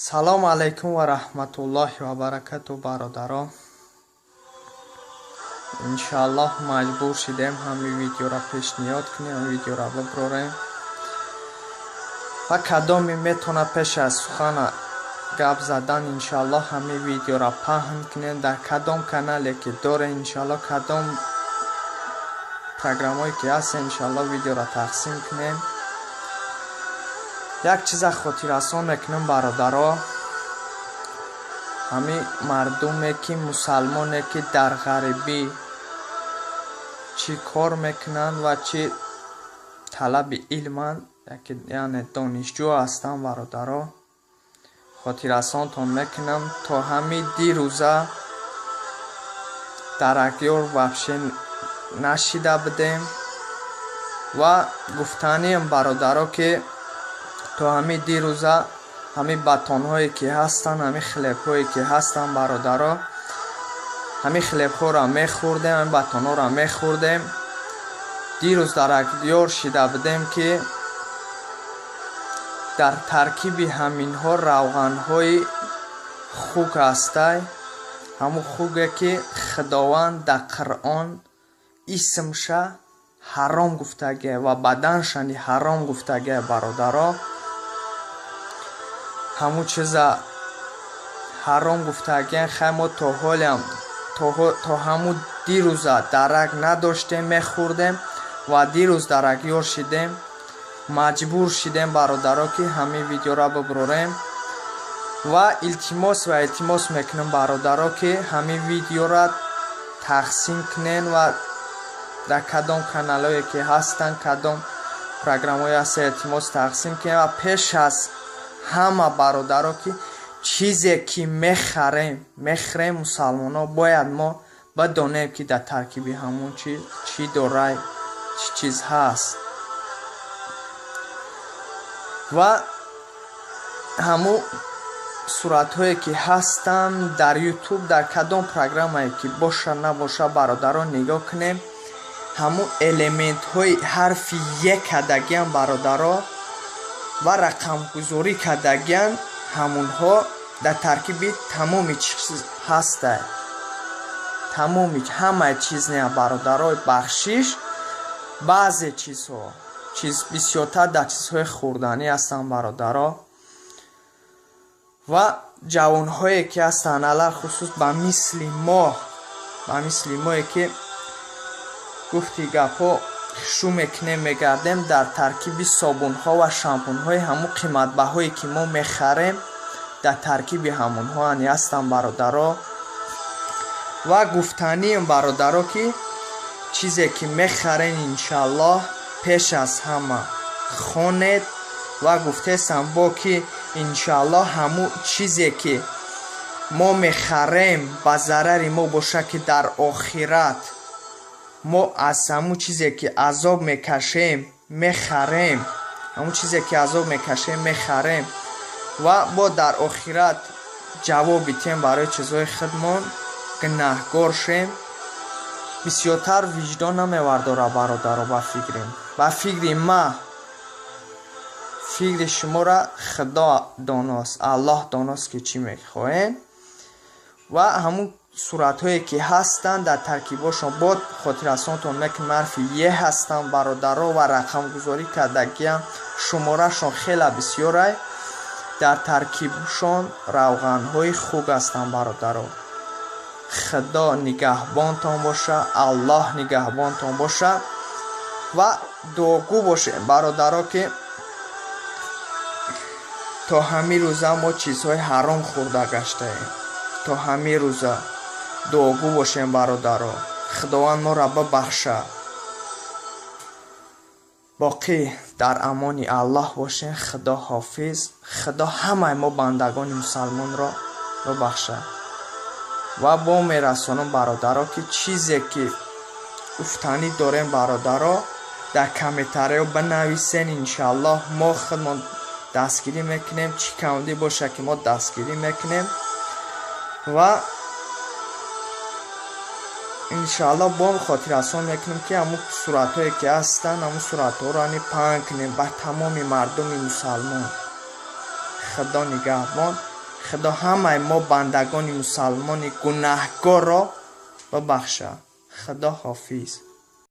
Салом алайкум ва раҳматуллоҳи ва баракату, бародаро. Иншааллоҳ, маҷбур шидем ҳамин видеоро пешниҳод кунем, ҳамин видеоро биброрем. Ва кадоме метавонад, пеш аз сухана гап задан, иншааллоҳ, ҳамин видеоро паҳн кунем дар кадом канале ки дорем, иншааллоҳ, кадом программое ки ҳаст, иншааллоҳ, видеоро тақсим кунем. Як чиза хотиррасон мекунам, бародаро: ҳамин мардуме ки мусалмоне ки дар ғарибӣ чӣ кор мекунанд ва чӣ талаби илманд, яъне донишҷӯ ҳастанд, бародаро, хотиррасонтон мекунам, то ҳамин дирӯза даракёр вообще нашида будем. Ва гуфтаниам, бародаро, ки то ҳамин дирӯза ҳамин батонҳое ки ҳастанд, ҳамин хлебҳое ки ҳастанд, бародаро, ҳамин хлебҳоро мехӯрдем, ҳамин батонҳоро мехӯрдем. Дирӯз даракёр шида будем, ки дар таркиби ҳаминҳо равғанҳои хук ҳастай, ҳамун хуге ки Худованд дар Қуръон исмша ҳаром гуфтагия ва баданшани ҳаром гуфтагия. Бародаро, ҳамун чиза ҳаром гуфтагиян. Хай, мо то ҳолиам, то ҳамун дирӯза дарак надоштем, мехӯрдем. Ва дирӯз даракёр шидем, маҷбур шидем, бародаро, ки ҳамин видеоро биброрем. Ва илтимос ва илтимос мекунам, бародаро, ки ҳамин видеоро тақсим кунен ва дар кадом каналҳое ки ҳастанд, кадом программҳое ҳастанд, илтимос, тақсим кунем. Ва пеш аз ҳама, бародаро, ки чизе ки мехарем, мехӯрем, мусалмонҳо бояд мо бидонем, ки дар таркиби ҳамон чиз чӣ дорай, чӣ чиз ҳаст. Ва ҳамун суратҳое ки ҳастанд дар Ютуб, дар кадом программае ки боша набоша, бародарон, нигоҳ кунем, ҳамун элементҳои ҳарфи е кардагиан, бародаро, ва рақамгузорӣ кардагиан, ҳамунҳо дар таркиби тамоми чиз ҳастай. Тамоми ҳамаи чиз не, бародарои, бахшиш, баъзе чизҳо, чиз бисёртар дар чизҳои хӯрданӣ ҳастанд, бародаро. Ва ҷавонҳое ки ҳастанд, алалхусус ба мисли мо, ба мисли мое ки гуфти гапҳо шу мекунем, мегардем, дар таркиби собунҳо ва шампунҳои ҳамун қиматбаҳое ки мо мехарем, дар таркиби ҳамонҳо ани ҳастанд, бародаро. Ва гуфтаниам, бародаро, ки чизе ки мехарен, иншааллоҳ, пеш аз ҳама хонед. Ва гуфтесам бо ки иншааллоҳ, ҳамун чизе ки мо мехарем, ба зарари мо боша, ки дар охират мо аз ҳамун чизе ки азоб мекашем мехарем, ҳамун чизе ки азоб мекашем мехарем ва бо дар охират ҷавоб битем, барои чизҳои худмон гунаҳгор шем, бисёртар виҷдон намевардора, бародаро. Ба фикри ма, фикри шуморо Худо доност, Аллоҳ доност, ки чӣ мехоҳем. Ва ҳамун суратҳое ки ҳастанд, дар таркибошон, бо хотиррасонтон мекунам, ҳарфи е ҳастанд, бародаро, ва рақамгузорӣ кардагиам, шуморашон хеле бисёрай, дар таркибшон равғанҳои хук ҳастанд. Бародаро, Худо нигаҳбонтон боша, Аллоҳ нигаҳбонтон боша. Ва дуогӯ бошем, бародаро, ки то ҳамин рӯза мо чизҳои ҳаром хӯрда гаштаем. То ҳамин рӯза дуогӯ бошем, бародаро, Худованд моро бибахша. Боқӣ дар амони Аллоҳ бошем. Худо ҳофиз. Худо ҳамаи мо бандагони мусалмонро бибахшад. Ва бо мерасонам, бародаро, ки чизе ки гуфтанӣ дорем, бародаро, дар комментариҳо бинависен. Иншааллоҳ, мо худмон дастгирӣ мекунем, чӣ камдӣ боша ки мо дастгирӣ мекунем. Ва иншааллоҳ, бо хотиррасон мекунем, ки ҳамун суратҳое ки ҳастанд, ҳамун суратҳоро ани паҳн кунем ба тамоми мардуми мусалмон. Худо нигаҳбон. Худо ҳамаи мо бандагони мусалмони гунаҳгорро бибахшад. Худо ҳофиз.